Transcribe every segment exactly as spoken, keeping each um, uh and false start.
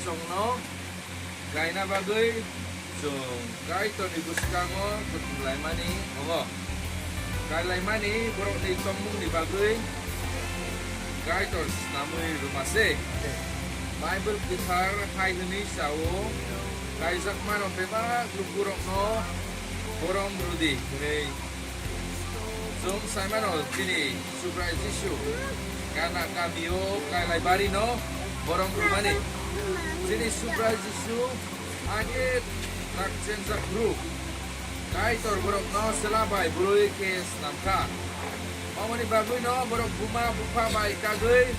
Song no kaina bagwi chwng Kaitor ni bwskango kuthumlaimani tongo. Kailaimani borok ni tongmung ni bagwi Kaitor snamwi rwma se. Bible Kwthar hai hwnwi sa-o, "Kaijakmano bebak lukurokno borom rw di," hwnwi. Chwng sai mano, chini Subrai Jisu Kana kamio kailai bari no borom rwmani. Chini Subrai Jisu age nakchenjak bru. Kaitor borokno chwla bai bwrwi khe snam kha. Aboni bagwino borok buma bupha bai kagwi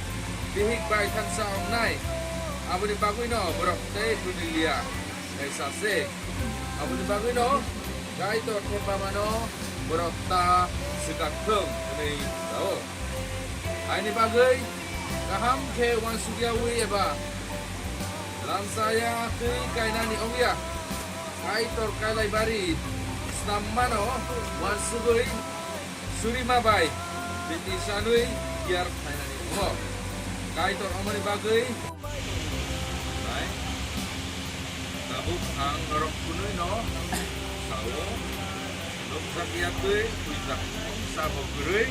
bihik bai thansa wngnai. Aboni bagwino borok tei hwnwi liya, kaisa se. Aboni bagwino Kaitor thepamano borok ta swkak thung hwnwi sa-o. Aini bagwi kaham khe uansukyaui eba lamsaya twi kainani ongya. Kaitor kailai bari snammano uansugwi surima bai biti sanwi biyar phainani tongo. Kaitor omoni bagwi nai. Tabuk ang norok phunui no sao, nukjak ya twi, huijak sabo kwrwi,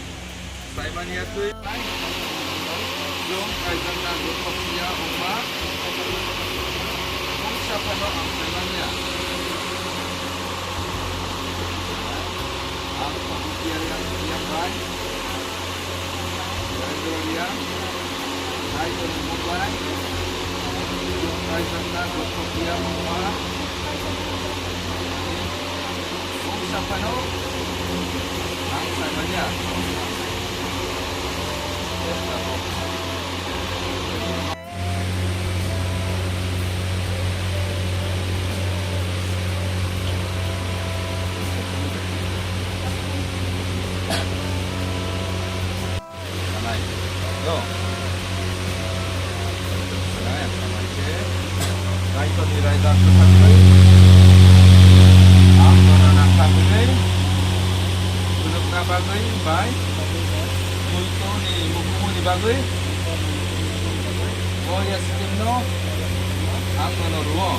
saimani ya twi. Jong kaijakna gothok ya ongma, mungsa phano ang saimani ya. Ang tabuk ya yang, yang bai. Kaitor ni mung bai, kaijakna gothok ya ongma, mungsa phano ang saimani ya. Samai. Yo. Samai, samai khe. Kaitor ni raida kwthar bai. Ang nono nangkha hwnwi. Phunukna bagwi bai. Muitu ni mukumu ni bagwi. O ya sikim no. Ang nono rwo.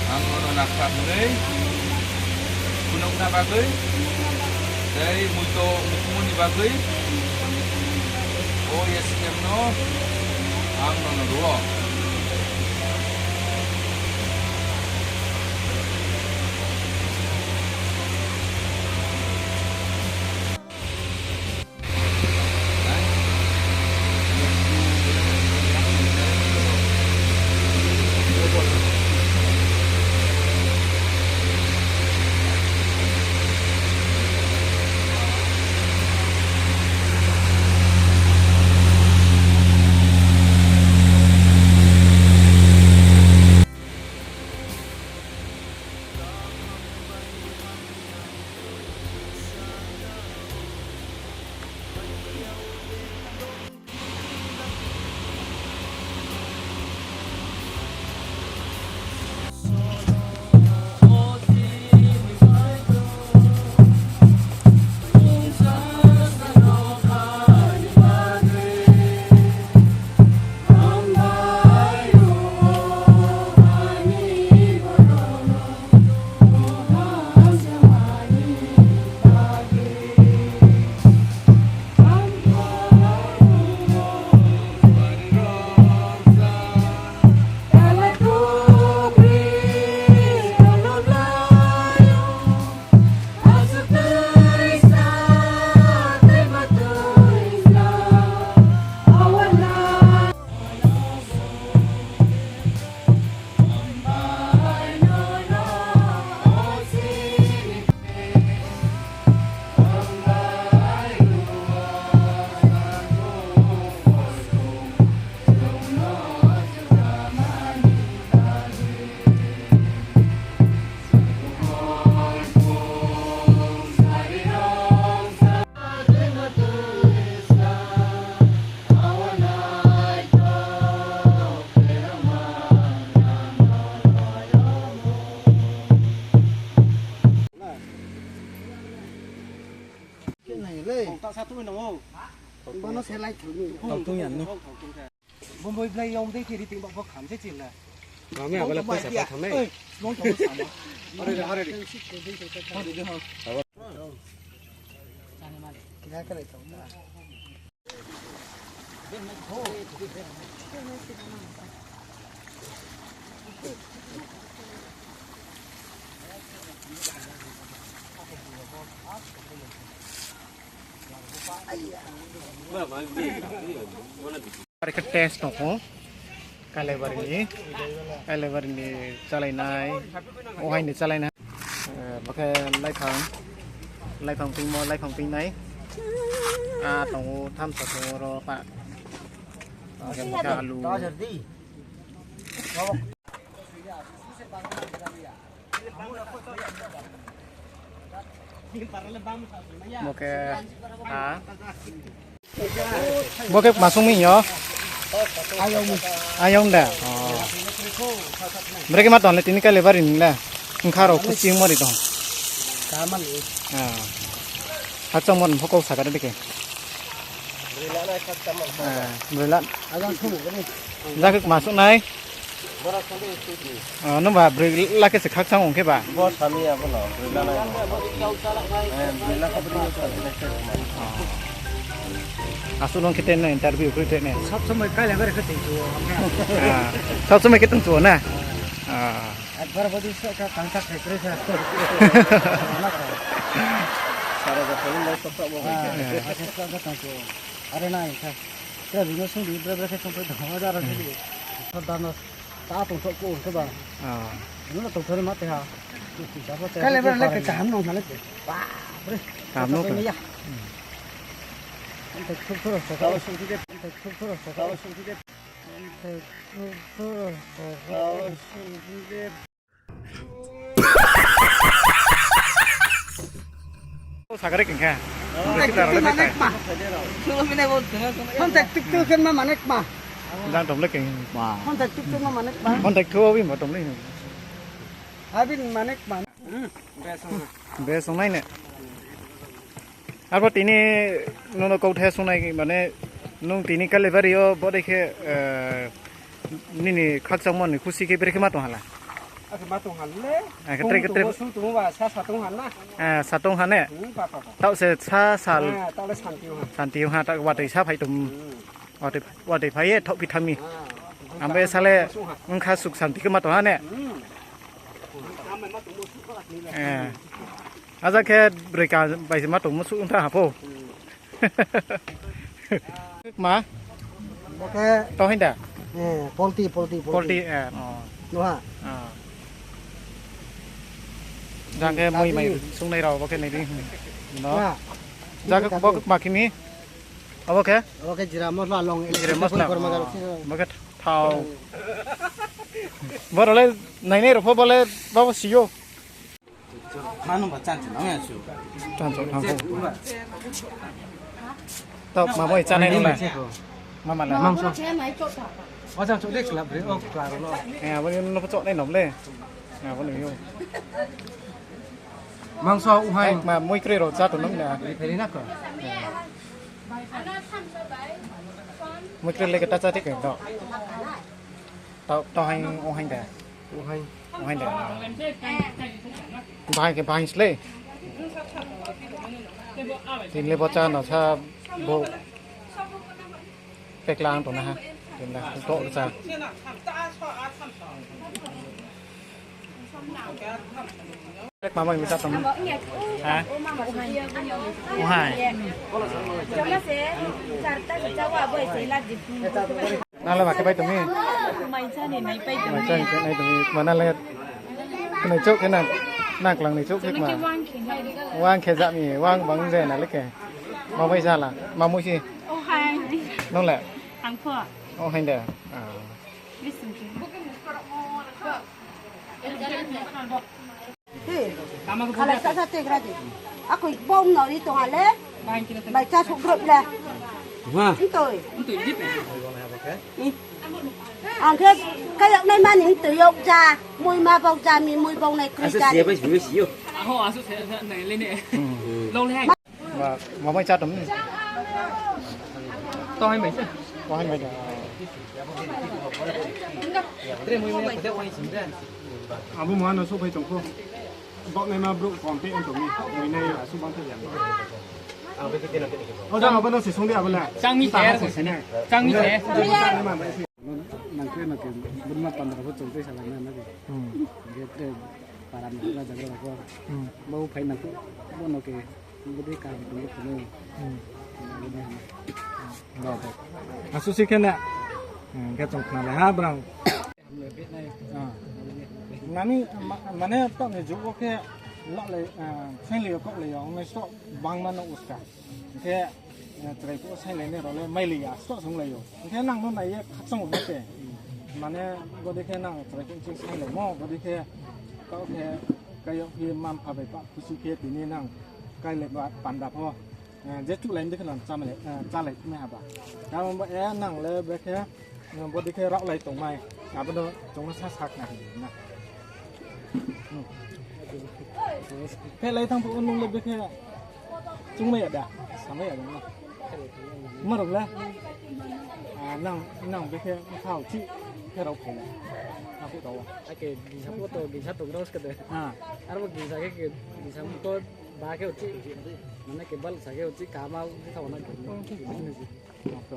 Ang nono nakha hwnwi phunukna bagwi tei muitu mukumu ni bagwi o S M no ang nono rwo. Bono se lai thung ni. Tong tung yan no. Bo moi blai yong dei khe ri ting bo bo kham se chil la. Kami abala poisa pa thangnai. Oi, long tong sa ma. Are, are. Kira ka lai thung na. Are khe test tong ou. Kailabari ni, Kailabari ni chálai nai, ohai ni chálai nai. Eh, bo khe laiphang, laiphang pingmo, laiphang pingnai. Ah, tong ou, thamsa tong ou ro pa. Bo khe alu. Bo khe, ha? Bo khe ma sung mi yo? Ayong da. Oh. Brekhe ma tong le tini Kailabari ni le. Wngkha rao khusi mo ri tong. Ah. Khakchangmo ni pho kau sakha de khe. Ah, broi la. Jakhe ma sung nai. Ah, nung ba broi la khe se khakchang ong khe ba? Bo sami ya bo no, broi la nai. Eh, broi la khe broi la khe. Ah. Asuh nung khe tene interview khe tene. Sob somoi Kailabari khe tong chu. Ah, sob somoi khe tong chu na? Ah. Ekbar bodi se ka kangsa khai kre kha. Sara ja phone lai sob sob bo. Ah, sob sob ka tong chu. Are nai kha. Kra bini sung di bre bre khe sung phai dong ma jara di. Sardar no ta tong thok ko khe ba. Ah. Nung no tong thok ma te ha. Kailabari le khe kaham nung ha le khe. Ba bre. Kaham nung khe. Ya. Hmm. Ang thok thok thok thok. Ang thok thok thok thok. Ang thok thok thok thok. Sakha ri khe. Phone tag tuk tuk khe ma mane kma. Jang tom le khe ma. Phone tag tuk tuk ma mane kma. Phone tag tuk abi ma tom le. Abi mane kma. Be song nai ne. Arphuh tini nung no kauthai sungnai mane, nung tini Kailabari yo bodei khe, eh, nini khakchangmo ni khusi khe brekhe ma tong ha la? Akhe ma tong ha le. Akhe tre khe tre. Sung tong ba sa sa tong ha na. Eh, sa tong ha ne? Hmm, pa, pa, pa. Taoh se sa sal. Eh, taoh le santi ha. Santi ha, taoh watoi sa phai tong. Hmm. Watoi, watoi phai ye thaoh phi thanng mi. Ah, ang be sa le wngkha suk santi khe ma tong ha ne? Hmm. Eh. Aja khe broi ka bai se ma tongmo suh ongtha ha pho. Ma? Bo khe tong hing da? Eh, polti, polti, polti. Polti, eh, oh. Nuha. Ah. Jang khe moi mai sungnai rao bo khe nai di. No. Jang khe bo ma khe mi? Abo khe? Abo khe jira mosla long. Jira mosla. Bo khe thao. Boro le nainai rao pho bo le babo si ou. Mano ba chan chan nang ya su. Chan chan nang. Tao ma moi chanai nung na. Ma ma la. Mangso. Wa chan chok de kla bre, o kla ro lo. Eh, abo ni no chok nai nom le. Eh, abo ni yo. Mangso uhai. Ma moi kroi ro cha to nom na. Ri pheri na ko. Moi kroi le khe ta cha te ke do. Tao, tao haing, o haing da. O haing. O haing da. Bahai khe bahai slei. Tin le bo cha no sa bo. Peklang tong na ha. Tin da to cha. Mama ini satu. Ha? O hai. Nang le ma khe pai tong mi? Mai cha ni nai pai tong mi. Mai cha ni nai tong mi. Ma nang le nai chouh khe nang, nang klang nai chouh khe ma. Wang khe ja mi, wang bang je na le khe. Ma bai ja la, ma mui si. O hai. Nung le? Ang pho. O hai de. Ah. Bising khe. He, khalai sa sa tegra di. Akoi bom no ri tong ale. Bai cha suk grop le. Ntoi. Ih. Ang khe kayok nai mani ntoi yok cha. Mui ma bau cha mi, mui bau nai kroi cha. Ba, ma bai cha tong. Tong hai mai se. Tong hai mai da. Abo muha no souhphai tong pho. Baoh naima brouh kom tei tong mi. Muinai asuh bang tei ya. O jang abo no se song di abo le. Chang mi se. Chang mi se. Nang khe no ke Burma pandra pho chung tei sala na na ke. Hmm. Ke tre para ni jagra ko. Hmm. Bo phai na ko. Bo no ke. Bo de ka bo ko. Hmm. Asuh si khe na. Hmm, khe chung khna lai ha brang. Ah. Nani ma-, mane taoh ni jug wo khe lahlai, ah, sainglai yo, kauhlai yo, ongnai stoh bangma no uska. Hing khe, eh, chrai phuh sainglai nai rao le mailai ya, stoh songlai yo. Hing khe nang no nai ye khakchang o na te. Mane, bodei khe nang chrai phuh ching sainglai mo, bodei khe, kau khe, kaiyo phi man pha bai pa khusi khe tini nang kailai ba panda pho. Eh, je chuhlai mdi khe nang chálai, eh, chálai thumai haba. Abo ba, eh, nang le be khe, eh, bodei khe raohlai tongmai. Abo no chung no sa sak na hing na. Hmm. Phehlai thang phuh nung le be khe chungmai ya da, samai ya da na. Ma rao le. Ah, nang, nang be khe khao chi khe rao phai na. Aku tau. Ake gisa pho to, gisa tong rao skade. Ah. Aro gisa khe, gisa pho to ba khe uchi. Mane ke bal sa khe uchi kama uchi tau na ke. Oke,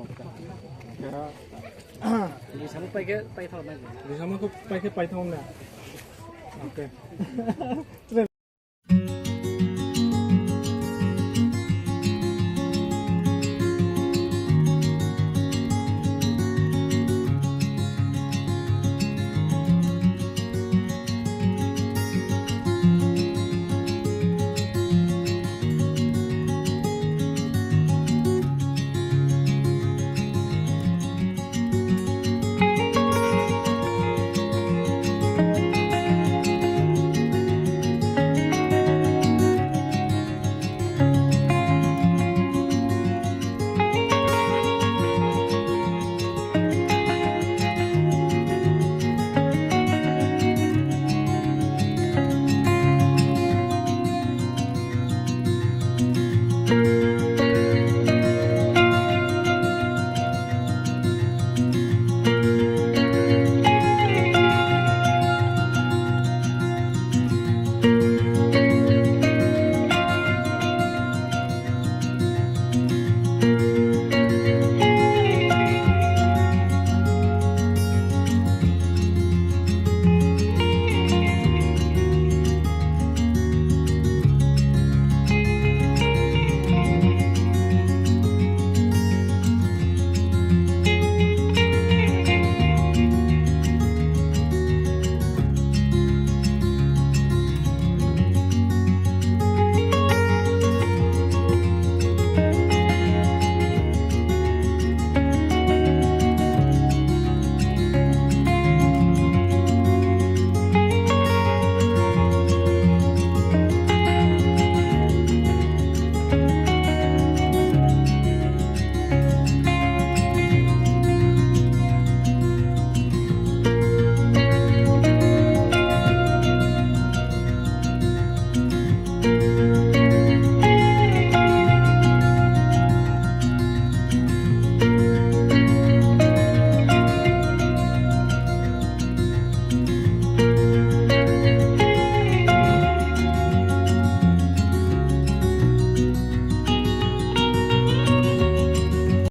oke. Oke. Gisa pho pai khe pai tau na ke. Gisa pho pai khe pai tau na. Oke.